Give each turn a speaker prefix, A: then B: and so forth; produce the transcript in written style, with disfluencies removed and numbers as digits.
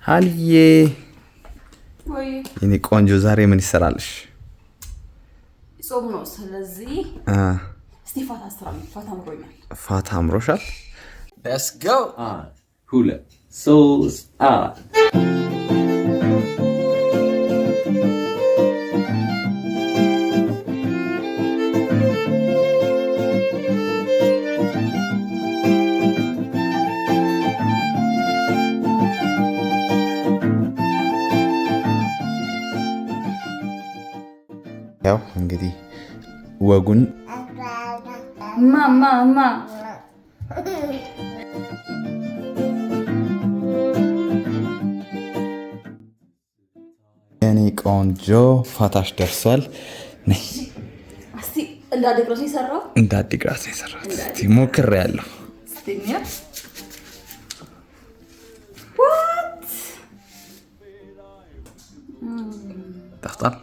A: ሀልዬ የኔ ቆንጆ ዛሬ ምን ይሰራልሽ?
B: ጾም ነው። ስለዚህ እስቲ ፋታ ስራ። ፋታ አምሮኛል።
A: ፋታ አምሮሻል። Let's go።
C: አንድ፣ ሁለት፣ ሶስት፣ አራት።
A: ያው እንግዲህ ወጉን
B: ማ ማ ማ
A: የኔ ቆንጆ ፋታሽ ደርሷል። ነይ።
B: እስቲ እንደ አዲግራት ነው የሰራው።
A: እንደ አዲግራት ነው የሰራት። እስቲ ሞክሬያለሁ።
B: እስቲ እንያ። What?
A: ጣፍጣል።